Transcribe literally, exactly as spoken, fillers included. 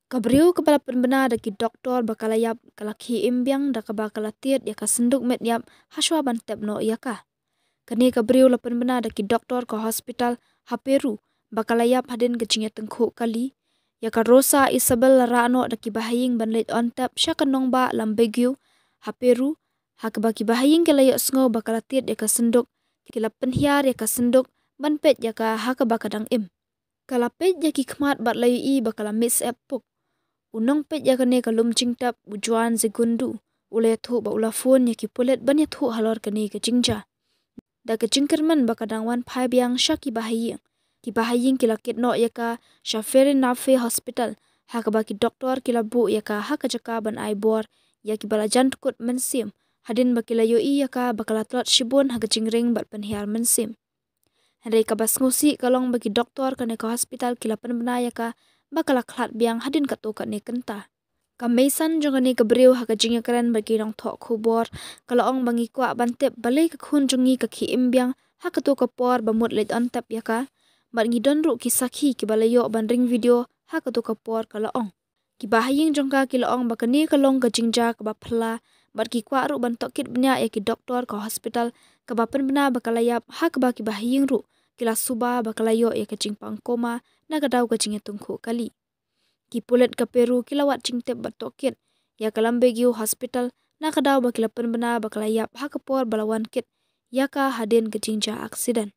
Ka briew kaba la pynbna da ki doktor ba ka la ïap ka la khie im biang da kaba ka la tied ïa ka synduk met ïap hashwa ban tep noh ïa ka. Kane ka briew la pynbna da ki doktor ka hospital ha Peru ba ka la ïap hadien ka jingïatyngkhuh kali. Ïa ka Rosa Isabel la rah noh da ki bahaïing ban leit on tep sha ka nongbah Lambayeque ha Peru, ha kaba ki bahaïing ki la ïohsngew ba ka la tied ïa ka synduk, ki la pynhiar ïa ka synduk ban peit ïa ka ha kaba ka dang im. Ka la peit ïa ki khmat bad la ïohi ba ka la mih syep puk. U nongpeit ïa kane ka lum jingtep, u Juan Segundo, u la ïathuh ba u la phone ïa ki pulit ban ïathuh halor kane ka jingjia. Da ka jingkyrmen ba ka dang wan phai biang sha ki bahaïing, ki bahaïing ki la kit noh ïa ka sha Fernando Ferrer Hospital, ha kaba ki doktor ki la buh ïa ka ha ka jaka ban ai bor ïa kiba la jan tkut mynsiem hadien ba ki la ïohi ïa ka ba ka la tlot shibun ha ka jingring bad pynhiar mynsiem. Hynrei kaba sngewsih ka long ba ki doktor kane ka hospital ki la pynbna ïa ka ba ka la khlad biang hadien katto katne kynta. Ka meisan jong kane ka briew ha ka jingïakren bad ki nongthoh khubor ka la ong ba ngi kwah ban tip balei ka khun jong ngi ka khie im biang ha katto ka por ba mut leit on tep ïa ka. Bad ngi don ruh ki sakhi kiba la ïoh ban ring video ha katto ka por, ka la ong. Ki bahaïing jong ka ki la ong ba kane ka long ka jingjia kaba phylla bad ki kwah ruh ban tohkit bniah ïa ki doktor ka hospital kaba pynbna ba ka la ïap, ha kaba ki bahaïing ruh ki la suba ba ka la ïoh ïa ka jingpang coma na ka daw ka jingïatyngkhuh kali. Ki pulit ka Peru ki la wad jingtip bad tohkit ïa ka Lambayeque Hospital na ka daw ba ki la pynbna ba ka la ïap ha ka por ba la wan kit ïa ka hadien ka jingjia aksiden.